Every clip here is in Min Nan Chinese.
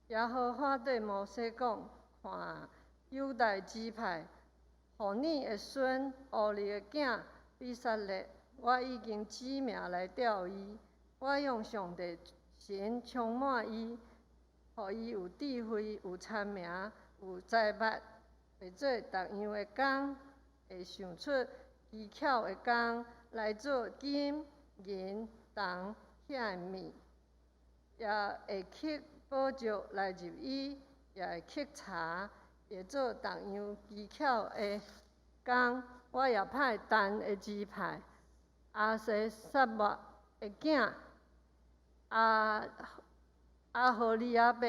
耶和華對摩西講：看，猶大支派戶珥的孫烏利的囝比撒列，我已經指名來調伊，我用上帝神充滿伊，予伊有智慧、有聰明、有才捌，會做各樣的工，會想出機巧的工來做金、銀、銅遐的物，也會刻寶石來入衣，也會刻柴，會做各樣機巧的工。我也派但的支派亞希撒麥的囝阿何利亞伯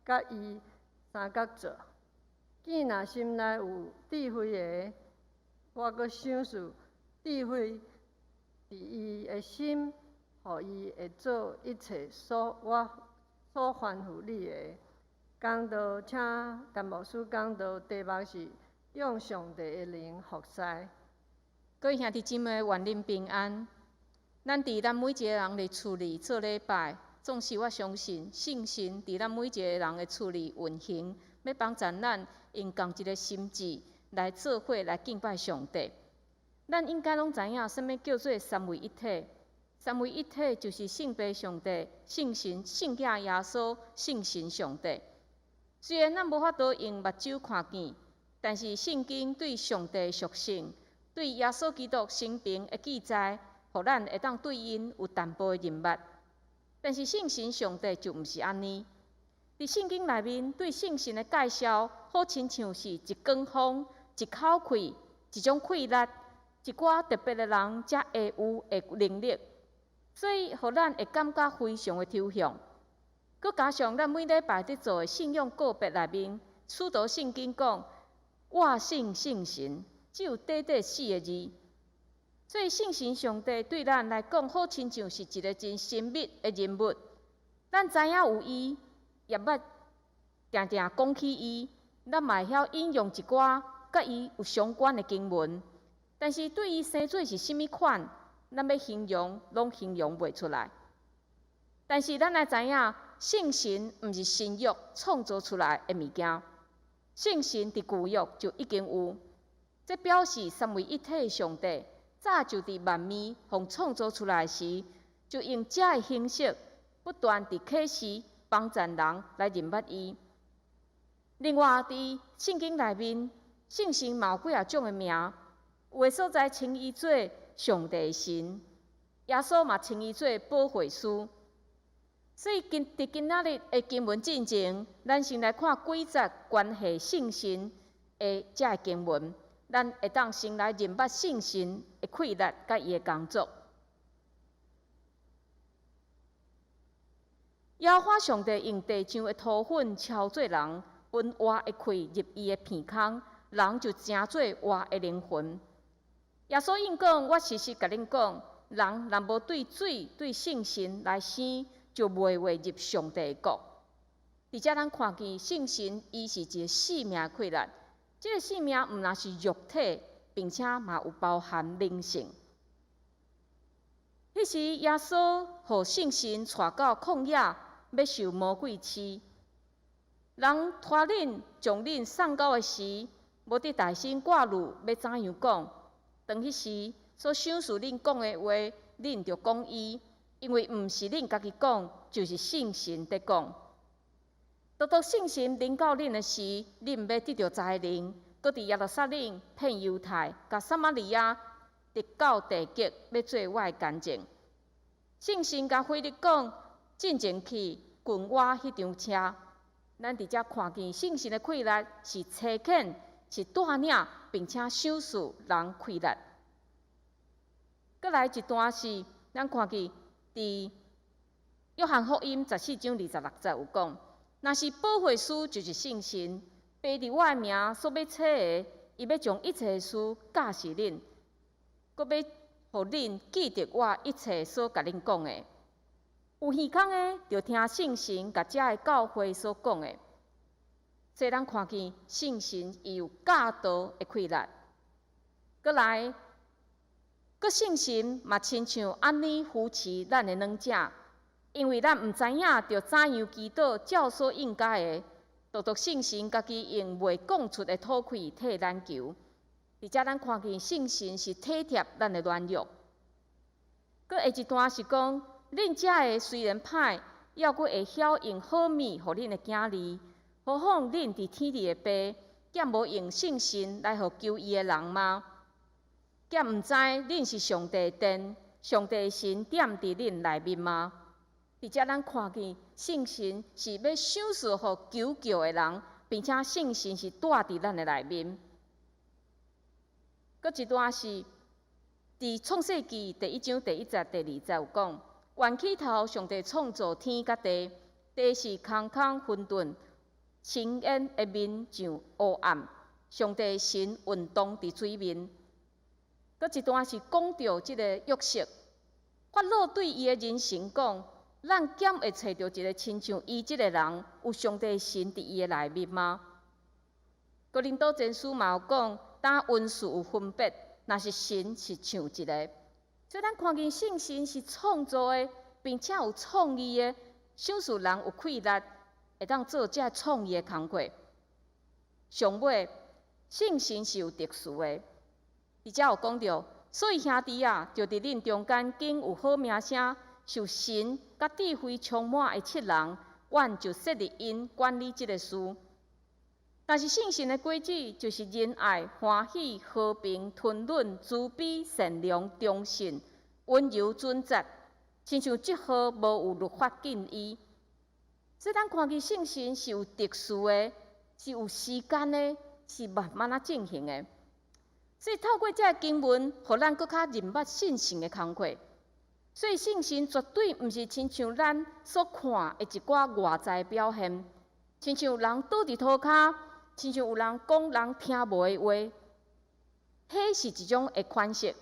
佮伊相佮做。見若心內有智慧的，我閣賞賜智慧佇伊的心，予伊會做一切所我所吩咐你的。講道，請陳牧師講道，題目是用上帝的靈服侍。各位兄弟姊妹，願恁平安。咱佇咱每一个人的厝裡做禮拜，總是我相信聖神佇咱每一個人的厝裡運行，欲幫助咱用仝一个心志來做伙來敬拜上帝。咱應該攏知影，啥物叫做三位一體？三位一體就是聖父上帝、聖神、聖子耶穌、聖神上帝。雖然咱無法度用目睭看見，但是聖經對上帝屬性、對耶穌基督生平的記載，予咱會當對𪜶有淡薄的認捌。但是聖神上帝就毋是按呢。佇聖經內面對聖神的介紹，好親像是一管風、一口氣、一種氣力、一寡特別的人才會有的能力，所以予咱會感覺非常的抽象。閣加上咱每禮拜佇做的信仰告白內面，使徒信經講：我信聖神，只有短短四个字。所以聖神上帝對咱來講，好親像是一个真神秘的人物。咱知影有伊，也捌定定講起伊，咱嘛會曉引用一寡佮伊有相關的經文。但是對伊生做是啥物款，咱欲形容攏形容袂出來。但是咱愛知影，聖神毋是新約創造出來的物件，聖神佇舊約就已經有。這表示三位一體的上帝，早就佇萬物予創造出來時，就用這个形式不斷佇啟示幫助人來認捌伊。另外，佇聖經內面，聖神嘛有幾仔種的名，有的所在稱伊做上帝神，耶穌嘛稱伊做保惠師。所以佇今仔日的經文進前，咱先來看幾節關係聖神的這个經文，咱會當先來認捌聖神的氣力佮伊的工作。耶和華上帝用地上的塗粉敲做人，分活的氣入伊的鼻孔，人就成做活的靈魂。耶穌應講：我實實共恁講，人若無對水、對聖神來生，就袂會入上帝的國。佇遮咱看見聖神，伊是一个生命氣力。這个生命毋但是肉體，並且嘛有包含靈性。彼時耶穌予聖神帶到曠野，欲受魔鬼試。人拖恁將恁送到的時，無得大聲掛慮欲怎樣講。當彼時所賞賜恁講的話，恁著講伊，因為毋是恁家己講，就是聖神佇講。獨獨聖神臨到恁的時，恁欲得著才能，閣佇耶路撒冷、遍猶太、佮撒瑪利亞，直到地極，欲做我的見證。聖神共腓力講：進前去，近我彼場車。咱佇遮看見聖神的氣力是差遣，是帶領，並且賞賜人氣力。閣來一段是，咱看見佇約翰福音14章26節有講：若是保惠師就是聖神，父佇我的名所欲差的，伊欲將一切的事教示恁，閣欲予恁記得我一切所共恁講的。有耳孔的，著聽聖神共遮的教會所講的。所以咱看見聖神伊有教導的氣力。閣來，閣聖神嘛親像按呢扶持咱的軟者。因為咱毋知影著怎樣祈禱，照所應該的，獨獨聖神家己用袂講出的吐氣替咱求。佇遮咱看見聖神是體貼咱的軟弱。閣下一段是講，恁遮的雖然歹，猶閣會曉用好物予恁的囝兒，何況恁佇天裡的爸，敢無用聖神來予求伊的人嗎？敢毋知恁是上帝的殿，上帝的神踮佇恁內面嗎？佇遮咱看見聖神是欲賞賜予求叫的人，並且聖神是蹛佇咱的內面。閣一段是佇創世記第一章第一節、第二節有講：原起頭，上帝創造天佮地，地是空空混沌，深淵的面像烏暗，上帝神運動佇水面。閣一段是講著這個約瑟，法老對伊的人臣講：咱敢會揣著一個親像伊這个人，有上帝神佇伊的內面嗎？哥林多前書嘛有講，當恩賜有分別，若是神是像一个。所以咱看見聖神是創造的，並且有創意的，賞賜人有氣力，會當做這創意的工課。上尾，聖神是有特殊的，佇遮有講著，所以兄弟啊，就佇恁中間竟有好名聲，受神佮智慧充滿的七人，阮就設立𪜶管理這个事。但是聖神的果子就是仁愛、歡喜、和平、吞忍、慈悲、善良、忠信、溫柔、準則，親像這號無有律法禁伊。所以咱看見聖神是有特殊的，是有時間的，是慢慢仔進行的。所以透過這个經文，予咱閣較認捌信心的工課。所以信心絕對毋是親像咱所看的一寡外在表現，親像人倒佇塗跤，親像有人講人聽無的話，彼是一種的款式。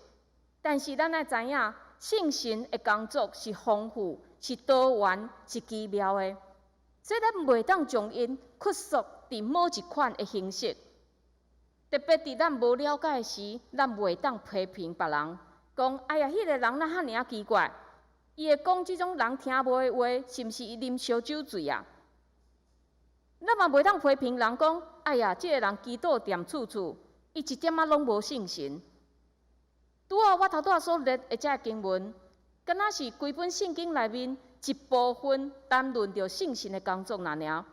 但是咱愛知影，聖神的工作是豐富、是多元、是奇妙的，所以咱袂當將𪜶拘束佇某一款的形式。特別佇咱無了解時，咱袂當批評別人，講哎呀，彼个人哪遐爾仔奇怪，伊會講這種人聽無的話，是毋是伊啉燒酒醉啊？咱嘛袂當批評人講，哎呀，這个人祈禱恬處處，伊一點仔攏無信心。拄仔我頭拄仔所念的這个經文，敢若是規本聖經內面一部分談論著信心的工作爾爾。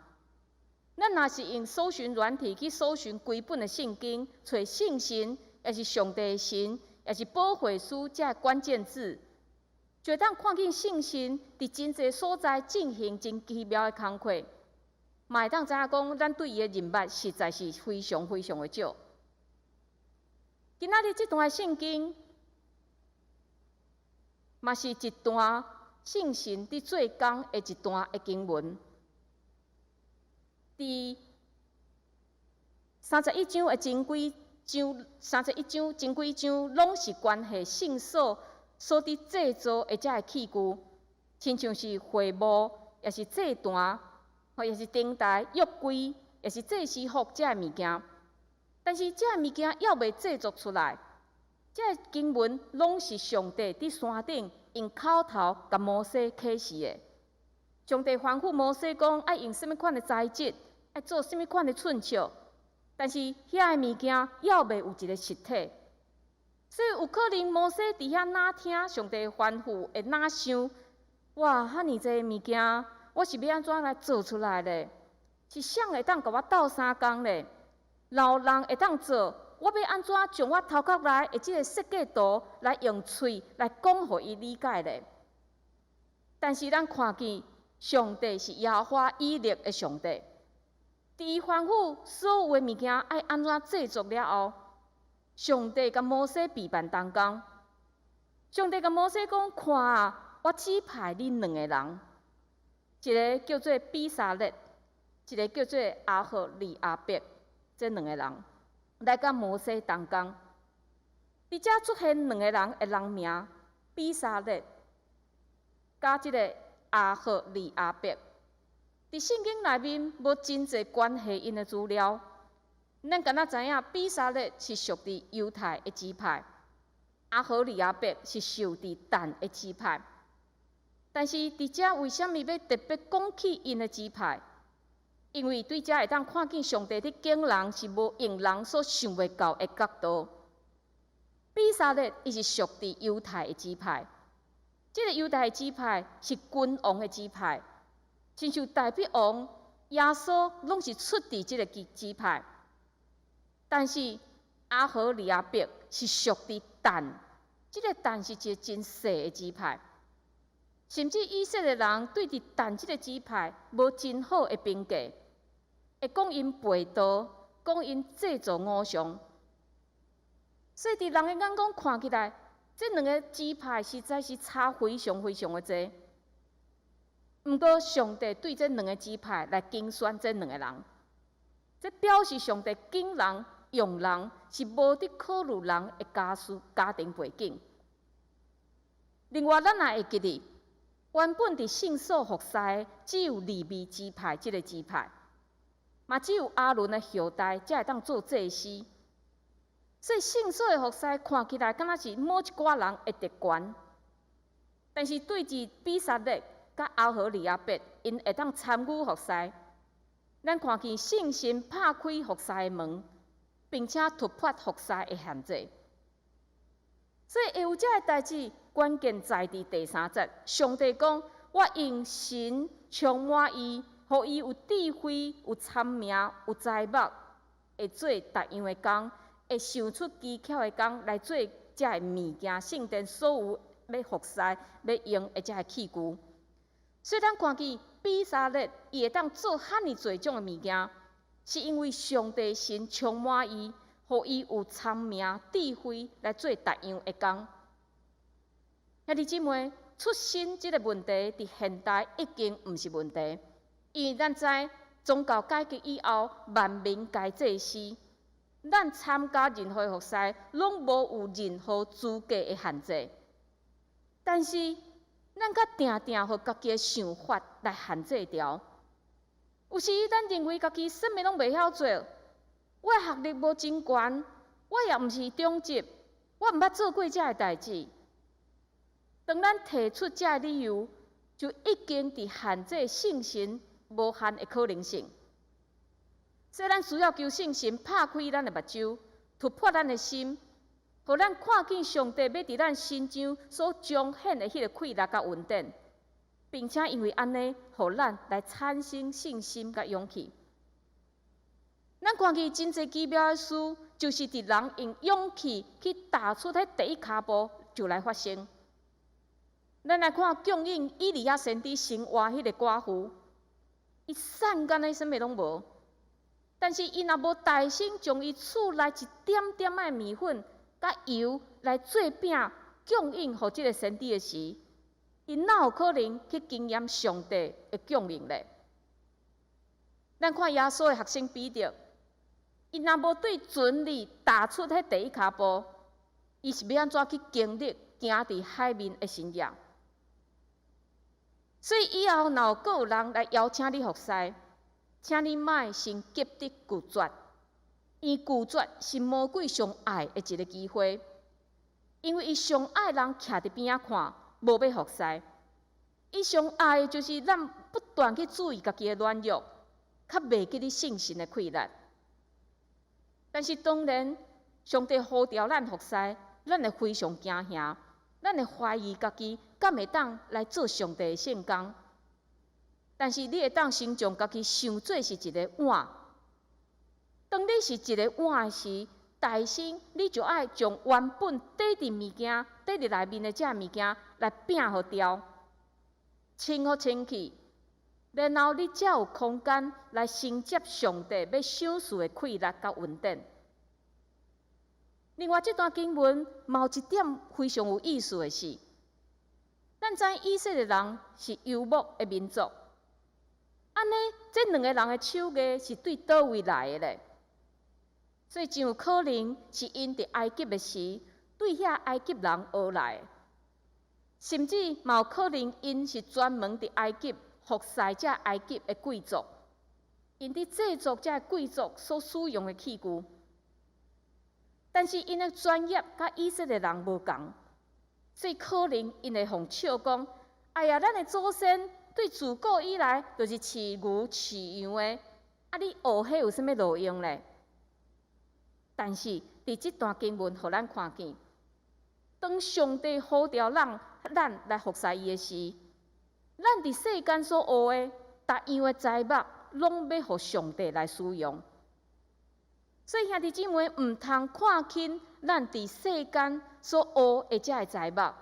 咱若是用搜尋軟體去搜尋規本的聖經，揣信心，抑是上帝的神，抑是保惠師這个關鍵字，就會當看見信心佇真濟所在進行真奇妙的工課，嘛會當知影講，咱對伊的認捌實在是非常非常的少。今仔日這段聖經，嘛是一段聖神佇做工的一段的經文。佇三十一章的前幾章，三十一章前幾章攏是關係聖所所佇製造的這个器具，親像是會幕，抑是祭壇，或抑是燈臺、約櫃，抑是祭司服這个物件。但是這个物件猶未製作出來，這个經文攏是上帝佇山頂用口頭共摩西啟示的。上帝吩咐摩西講，愛用啥物款的材質，愛做啥物款的寸尺，但是遐个物件猶未有一个實體，所以有可能摩西佇遐哪聽上帝吩咐，會哪想，哇，遐爾濟物件，我是欲按怎來做出來咧？是誰會當共我鬥相共咧？若有人會當做，我欲按怎將我頭殼內的這个設計圖來用喙來講，予伊理解咧？但是咱看見上帝是耶和華以勒的上帝，佇伊吩咐所有的物件愛按怎製作了後，上帝共摩西備辦同工。上帝共摩西講：看啊，我指派恁兩个人，一个叫做比撒列，一个叫做亞何利亞伯，這兩个人來佮摩西同工。佇遮出現兩个人的人名，比撒列佮這个亞何利亞伯。佇聖經內面無真濟關係𪜶的資料，咱敢若知影比撒列是屬佇猶太的支派，亞何利亞伯是屬佇但的支派。但是佇遮為啥物欲特別講起𪜶的支派？因為對遮會當看見上帝佇揀人是無用人所想袂到的角度。比撒列伊是屬佇猶太的支派，這个猶太的支派是君王的支派，親像大衛王、耶穌攏是出佇這个支派。但是亞何利亞伯是屬佇但，這个但是一个真細的支派。甚至以色列人對佇但這个支派無真好的評價，會講𪜶背道，講𪜶製造偶像。所以佇人的眼光看起來，這兩个支派實在是差非常非常的濟。毋過上帝對這兩个支派來揀選這兩个人，這表示上帝揀人用人是無佇考慮人的家世、家庭背景。另外，咱也會記得，原本佇聖所服侍只有利未支派這个支派，嘛只有亞倫的後代才會當做祭司。所以聖所的服侍看起來敢若是某一寡人的特權，但是對佇比撒列佮亞何利亞伯，𪜶會當參與服侍。咱看見信心拍開服侍的門，並且突破服侍的限制。所以會有這个代誌，關鍵在佇第三節。上帝講：我用神充滿伊，予伊有智慧、有聰明、有才目，會做逐樣的工，會想出機巧的工來做這个物件，聖殿所有欲服侍、欲用的這个器具。所以咱看見比撒列伊會當做遐爾濟種的物件，是因為上帝神充滿伊，予伊有聰明智慧來做逐樣的工。兄弟姊妹，出身這个問題佇現代已經毋是問題，因為咱知宗教改革以後，萬民皆祭司，咱參加任何服侍，攏無有任何資格的限制。但是，咱較定定予家己的想法來限制牢。有時咱認為家己啥物攏袂曉做，我的學歷無真懸，我也毋是長執，我毋捌做過這个代誌。當咱提出這个理由，就已經佇限制信心無限的可能性。所以咱需要求聖神拍開咱的目睭，突破咱的心，予咱看見上帝欲佇咱身上所彰顯的彼个氣力佮恩典，並且因為按呢，予咱來產生信心佮勇氣。咱看見真濟奇妙的事，就是佇人用勇氣去踏出彼第一跤步，就來發生。咱來看供應以利亞先知生活彼个寡婦，伊散甲呢啥物攏無，但是伊若無大聲將伊厝內一點點仔的麵粉佮油來做餅供應予這个先知的時，伊哪有可能去經驗上帝的供應咧？咱看耶穌的學生彼得，伊若無對船裡踏出彼第一跤步，伊是欲按怎去經歷行佇海面的神跡？所以以後若有閣有人來邀請你服侍，請你莫先急著拒絕，因為拒絕是魔鬼上愛的一个機會，因為伊上愛人徛佇邊仔看，無欲服侍。伊上愛的就是咱不斷去注意家己的軟弱，較袂記得信心的氣力。但是當然，上帝呼召咱服侍，咱會非常驚嚇，咱會懷疑家己敢會當來做上帝的聖工。但是你會當先將家己想做是一个碗。當你是一个碗的時，大聲你就愛將原本底佇物件、底佇內面的這个物件來摒予掉，清予清氣，然後你才有空間來承接上帝欲賞賜的氣力佮恩典。另外，這段經文嘛有一點非常有意思的是，咱知以色列人是游牧的民族，按呢，這兩个人的手藝是對佗位來的咧？所以真有可能是𪜶佇埃及的時，對遐埃及人學來的，甚至嘛有可能𪜶是專門佇埃及服侍這埃及的貴族，𪜶佇製作這貴族所使用的器具。但是𪜶的專業佮以色列人無仝，所以可能𪜶會予笑講：啊，哎呀，咱的祖先對自古以來就是飼牛飼羊的，啊，你學彼有啥物路用咧？但是佇這段經文，予咱看見，當上帝呼召咱來服侍伊的時，咱佇世間所學的，逐樣的財物，攏欲予上帝來使用。所以兄弟姊妹，毋通看輕咱佇世間所學的這个財物。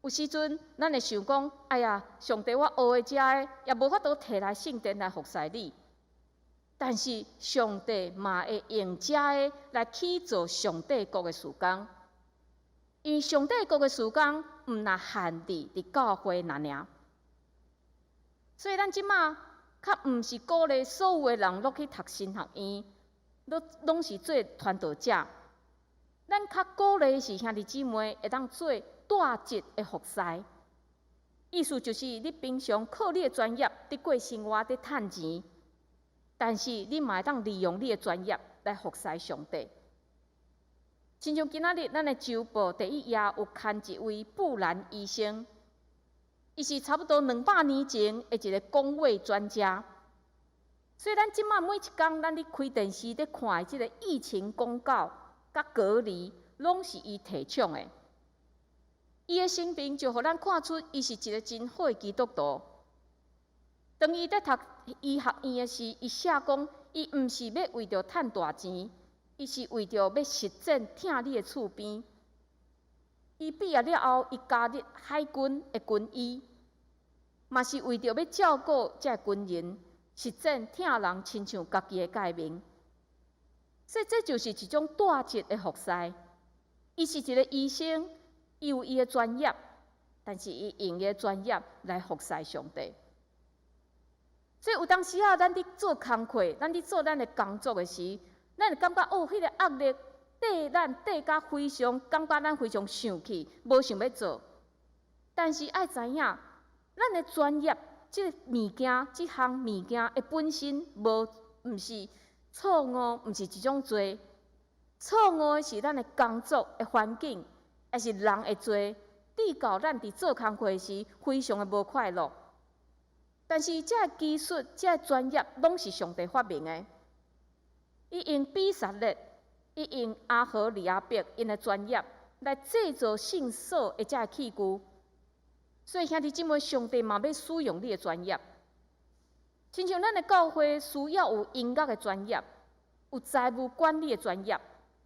有時陣，咱會想講：哎呀，上帝，我學的這个也無法度提來聖殿來服侍你。但是上帝嘛會用這个來去做上帝國的事工，因為上帝國的事工毋若限制佇教會爾爾。所以咱這馬較毋是鼓勵所有的人攏去讀神學院，攏是做傳道者。咱較鼓勵是兄弟姊妹會當做帶職的服侍，意思就是你平常靠你的專業佇過生活，佇趁錢，但是你嘛會當利用你的專業來服侍上帝。親像今仔日咱的週報第一頁有刊一位布蘭醫生，伊是差不多200年前的一个公衛專家。所以咱這馬每一工咱咧開電視咧看的這个疫情公告佮隔離，攏是伊提倡的。伊的生平就予咱看出，伊是一个真好的基督徒。當伊佇讀醫學院的時，伊寫講，伊毋是欲為著趁大錢，伊是為著欲實踐疼你的厝邊。伊畢業了後，伊加入海軍的軍醫，嘛是為著欲照顧這个軍人，實踐疼人親像家己的誡命。所以這就是一種帶職的服侍。伊是一个醫生，伊有伊的專業，但是伊用伊的專業來服侍上帝。所以有當時仔，咱佇做工課，咱佇做咱的工作的時，咱會感覺哦，彼個壓力綴咱綴甲非常，感覺咱非常生氣，無想欲做。但是愛知影，咱的專業，這个物件，這項物件的本身無，毋是錯誤，毋是一種罪。錯誤的是咱的工作的環境，抑是人的罪，致到咱佇做工課時非常的無快樂。但是這个技術、這个專業，攏是上帝發明的。伊用比撒列，伊用亞何利亞伯𪜶的專業來製造聖所的這个器具。所以兄弟姊妹，上帝嘛欲使用你的專業。親像咱的教會需要有音樂的專業，有財務管理的專業，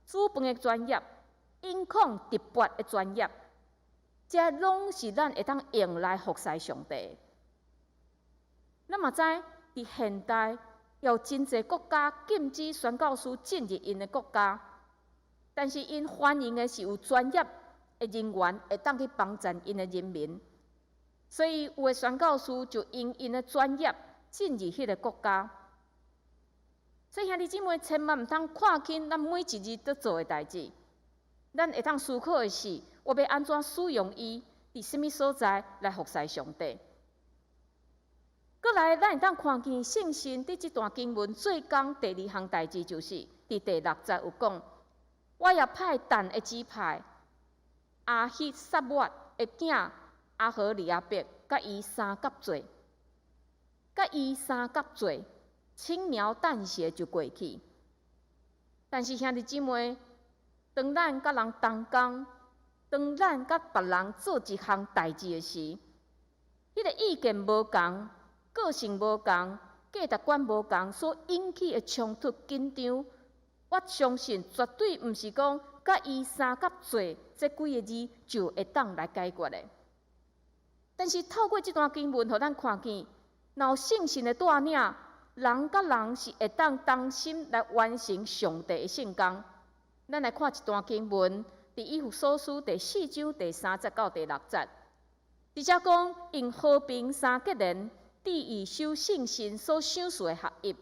煮飯的專業，音控直播的專業，這攏是咱會當用來服侍上帝。咱嘛知，佇現代有真濟國家禁止宣教師進入𪜶的國家，但是𪜶歡迎的是有專業的人員會當去幫助𪜶的人民，所以有的宣教師就用𪜶的專業進入彼個國家。所以兄弟姊妹，千萬毋通看輕咱每一日佇做的代誌。咱會當思考的是，我欲按怎使用伊，佇啥物所在來服侍上帝。閣來，咱會當看見信心佇這段經文做工第二項代誌，就是佇第六節有講，我也派但的支派亞希撒抹的囝亞何利亞伯，佮伊相佮做，佮伊相佮做，輕描淡寫就過去。但是兄弟姊妹，當咱佮人同工，當咱佮別人做一項代誌的時，彼個意見無仝，個性無仝，價值觀無仝，所引起的衝突緊張，我相信絕對毋是講佮伊相佮做這幾个字就會當來解決的。但是透過這段經文，予咱看見，若有聖神的帶領，人佮人是會當同心來完成上帝的聖工。咱來看一段經文，佇以弗所書第四章第三節到第六節，佇遮講用和平三結連，致意守聖神所賞賜的合一，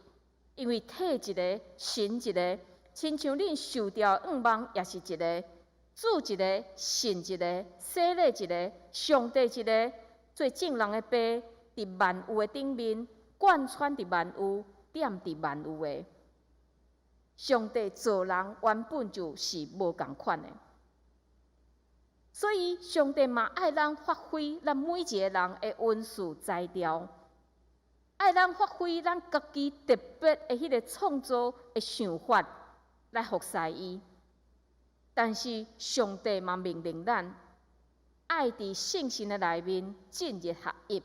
因為體一个，神一个，親像恁受召的向望也是一个，主一个，信一个，洗禮一个，上帝一个，做眾人的爸，佇萬有的頂面，貫穿佇萬有，踮佇萬有的。上帝造人原本就是無仝款的。所以上帝嘛愛咱發揮咱每一個人的恩賜才調，愛咱發揮咱家己特別的彼个創造的想法來服侍伊。但是上帝嘛命令咱，愛佇聖神的內面進入合一，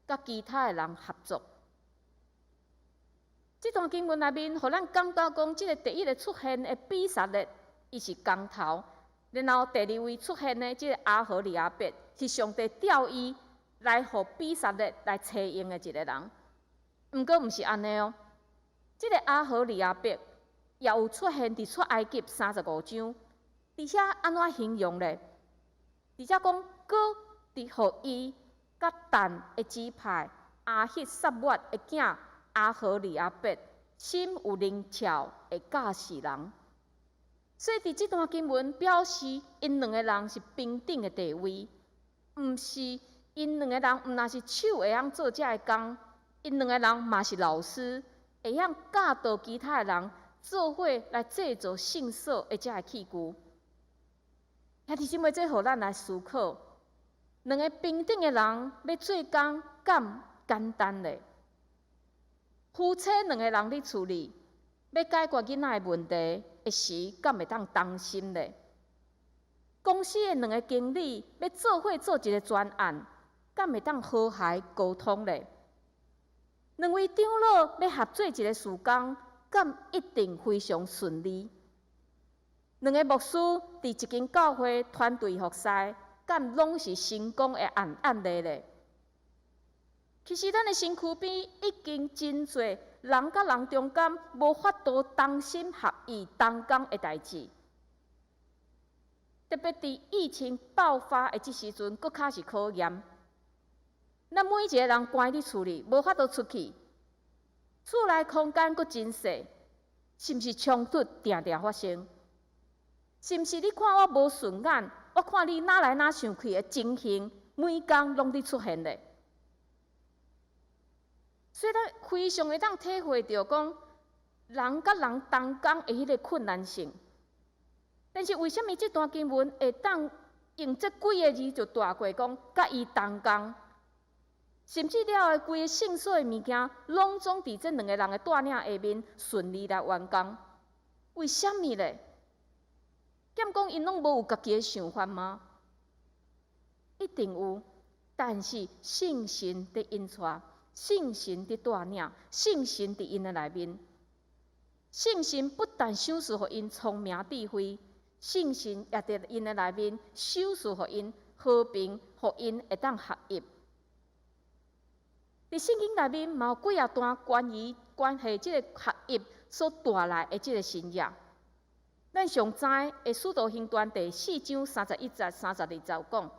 佮其他的人合作。這段經文內面，予咱感覺講，這个第一个出現的比撒列，伊是工頭；然後第二位出現的這个亞何利亞伯，是上帝調伊來予比撒列來採用的一个人。毋過毋是按呢哦，這个亞何利亞伯也有出現佇出埃及35章，佇遐按怎形容咧？佇遮講，閣佇予伊佮但的支派亞希撒抹的囝亞何利亞伯，心有靈巧的教示人。所以佇這段經文表示，𪜶兩个人是平等的地位，毋是𪜶兩个人毋若是手會曉做這个工，𪜶兩個人嘛是老師，會曉教導其他的人做伙來製造聖所的這个器具。兄弟姊妹，這予咱來思考，兩个平等的人欲做工，敢簡單咧？夫妻兩个人佇厝裡，欲解決囡仔的問題的時，敢會當同心咧？公司的兩个經理欲做伙做一个專案，敢會當和諧溝通咧？兩位長老欲合作一个事工，敢一定非常順利？兩个牧師佇一間教會團隊服侍，敢攏是成功的案例咧？其實，咱的身軀邊已經真濟人佮人中間無法度同心合意同工的代誌。特別佇疫情爆發的這時陣，閣較是考驗。咱每一个人關佇厝裡，無法度出去，厝內空間閣真細，是毋是衝突定定發生？是毋是你看我無順眼，我看你哪來哪生氣的情形，每工攏佇出現咧？所以咱非常會當體會著講，人佮人同工的彼个困難性。但是為啥物這段經文會當用這幾个字就帶過講，佮伊同工，甚至了後規个聖所的物件，攏總佇這兩个人的帶領下面順利來完工？為啥物咧？敢講𪜶攏無有家己的想法嗎？一定有，但是聖神佇引帶，聖神佇帶領，聖神佇𪜶的內面。聖神不但賞賜予𪜶聰明智慧，聖神也佇𪜶的內面賞賜予𪜶和平，予𪜶會當合一。佇聖經內面嘛有幾仔段關於關係這个合一所帶來的這个神跡。咱上知的《使徒行傳》第4章31節、32節有講，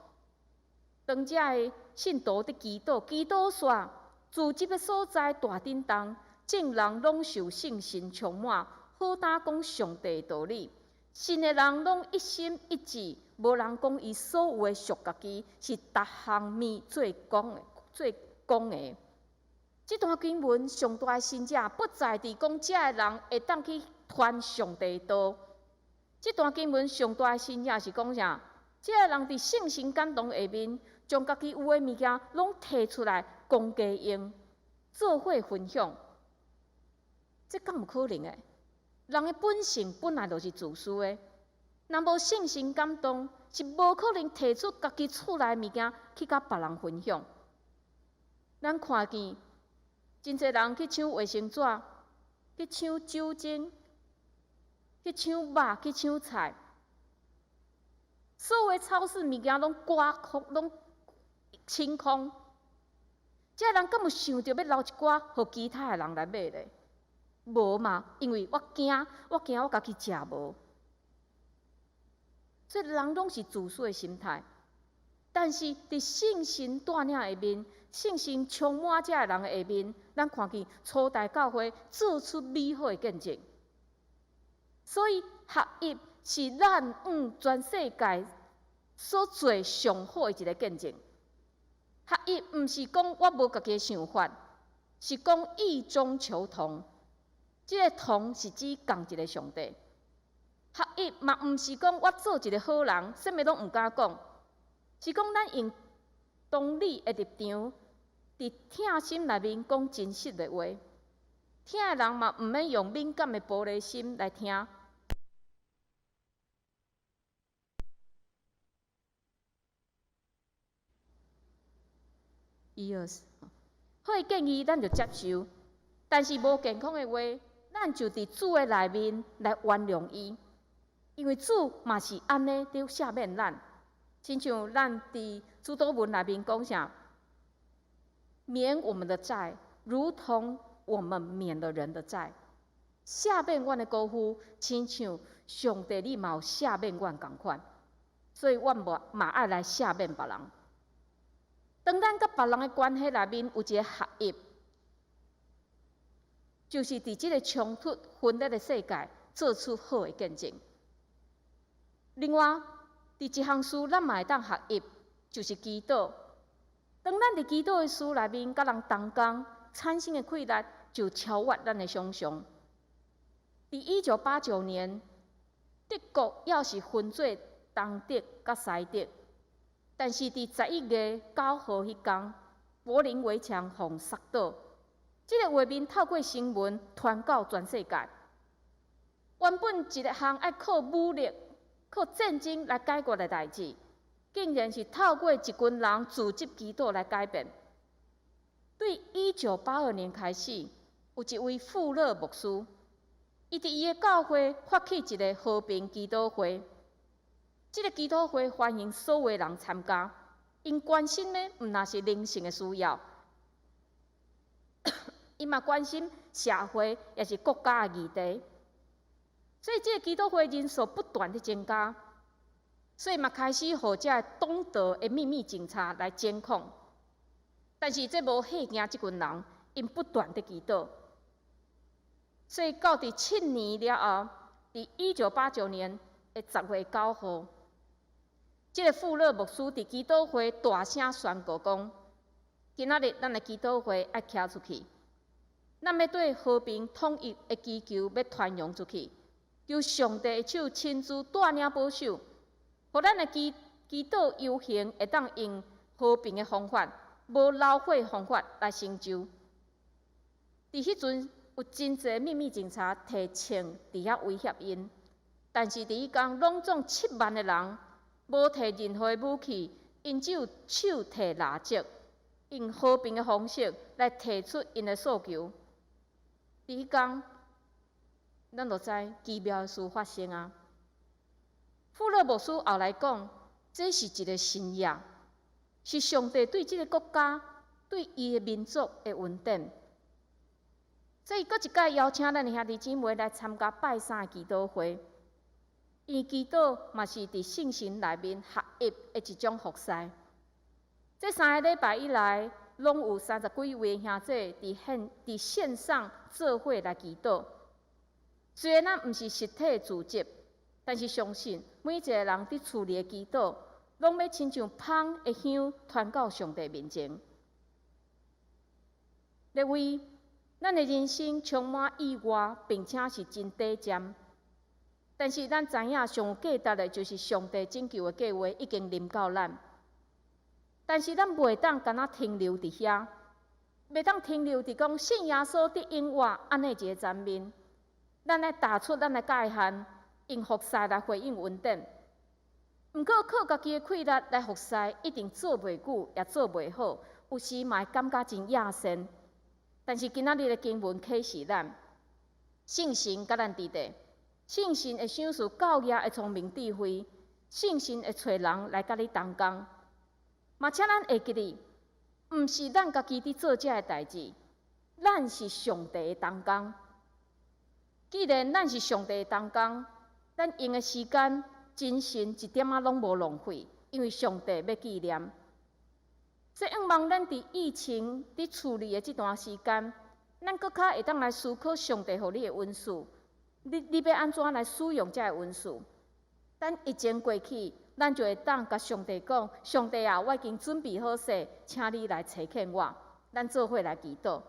當遮的信徒佇祈禱，祈禱煞，聚集的所在大震動，眾人攏受聖神充滿，好膽講上帝道理。信的人攏一心一志，無人講伊所有的屬家己，是逐項物做講的，做講的。這段經文上大的神跡，不在佇講遮的人會當去傳上帝道。這段經文上大的神跡是講啥？這个人佇聖神感動下面，將家己有的物件攏提出來公家用，做伙分享。這敢有可能的？人的本性本來就是自私的，若無聖神感動，是無可能提出家己厝內物件去佮別人分享。咱看見真濟人去搶衛生紙，去搶酒精，去搶肉，去搶菜，所有超市物件攏刮空，攏清空。這人敢有想著欲留一寡予其他的人來買咧？無嘛，因為我驚，我驚我家己食無。所以人攏是自私的心態。但是佇聖神帶領下面，聖神充滿這个人的下面，咱看見初代教會做出美好的見證。所以合一是咱向全世界所做上好的一个見證。合一毋是講我無家己的想法，是講異中求同。這个同是指仝一个上帝。合一嘛毋是講我做一个好人，啥物攏毋敢講。是講咱用同理的立場，佇疼心內面講真實的話，聽的人嘛毋免用敏感的玻璃心來聽。伊好的建議咱就接受，但是無健康的話，咱就佇主的內面來原諒伊，因為主嘛是按呢佇赦免咱。親像咱佇主禱文內面講啥？免我們的債，如同我們免了人的債。赦免阮的過犯，親像上帝你嘛有赦免阮仝款，所以阮嘛嘛愛來赦免別人。當咱佮別人的關係內面有一个合一，就是佇這个衝突分裂的世界，做出好的見證。另外，佇一項事咱嘛會當合一，就是祈禱。當咱佇祈禱的事內面佮人同工，產生的氣力就超越咱的想像。佇1989年，德國猶是分做東德佮西德，但是佇11月9號彼工，柏林圍牆予摔倒。這个畫面透過新聞傳到全世界。原本一个項愛靠武力、靠戰爭來解決的代誌，竟然是透過一群人組織祈禱來改變。對1982年開始，有一位富勒牧師，伊佇伊的教會發起一个和平祈禱會。這个祈禱會歡迎所有人參加，𪜶關心的毋但是靈性的需要，𪜶嘛關心社會抑是國家的議題。所以這个祈禱會人數不斷佇增加，所以嘛開始予這个東德的秘密警察來監控。但是這無嚇驚這群人，𪜶不斷佇祈禱。所以到佇7年了後，佇1989年的10月9號，這个富勒牧師佇祈禱會大聲宣告講：今仔日咱的祈禱會愛徛出去，咱欲對和平統一的祈求欲傳揚出去，求上帝的手親自帶領保守，予咱的祈禱遊行會當用和平的方法，無流血方法來成就。佇彼陣有真濟秘密警察提槍佇遐威脅𪜶，但是佇彼工攏總7萬个人無提任何的武器，𪜶只有手提蠟燭，用和平的方式來提出𪜶的訴求。佇彼工，咱就知奇妙的事發生啊！富勒牧師後來講，這是一个神蹟，是上帝對這个國家、對伊的民族的恩典。所以，閣一擺邀請咱的兄弟姊妹來參加拜三的祈禱會，因為祈禱嘛是佇聖神內面合一的一種服侍。這3个禮拜以來，攏有30幾位兄弟佇線上做伙來祈禱。雖然咱毋是實體聚集，但是相信每一个人佇厝裡的祈禱，攏欲親像芳的香傳到上帝面前。列位，咱的人生充滿意外，並且是真短暫。但是咱知影上有價值的，就是上帝拯救的計劃已經臨到咱。但是咱袂當干焦停留佇遐，袂當停留佇講信耶穌得永活按呢一个層面。咱愛踏出咱的界限，用服侍來回應恩典。毋過靠家己的氣力來服侍，一定做袂久，也做袂好，有時嘛會感覺真厭世。但是今仔日的經文啟示咱，聖神佮咱佇咧，聖神會賞賜教業的聰明智慧，聖神會揣人來佮你同工。嘛，請咱會記得，毋是咱家己佇做這个代誌，咱是上帝的同工。既然咱是上帝的同工，咱用的時間、精神一點仔攏無浪費，因為上帝欲紀念。所以，向望咱佇疫情佇處理的這段時間，咱閣較會當來思考上帝予你的恩賜，你欲按怎來使用這个恩賜？等疫情過去，咱就會當共上帝講：上帝啊，我已經準備好勢，請你來差遣我。咱做伙來祈禱。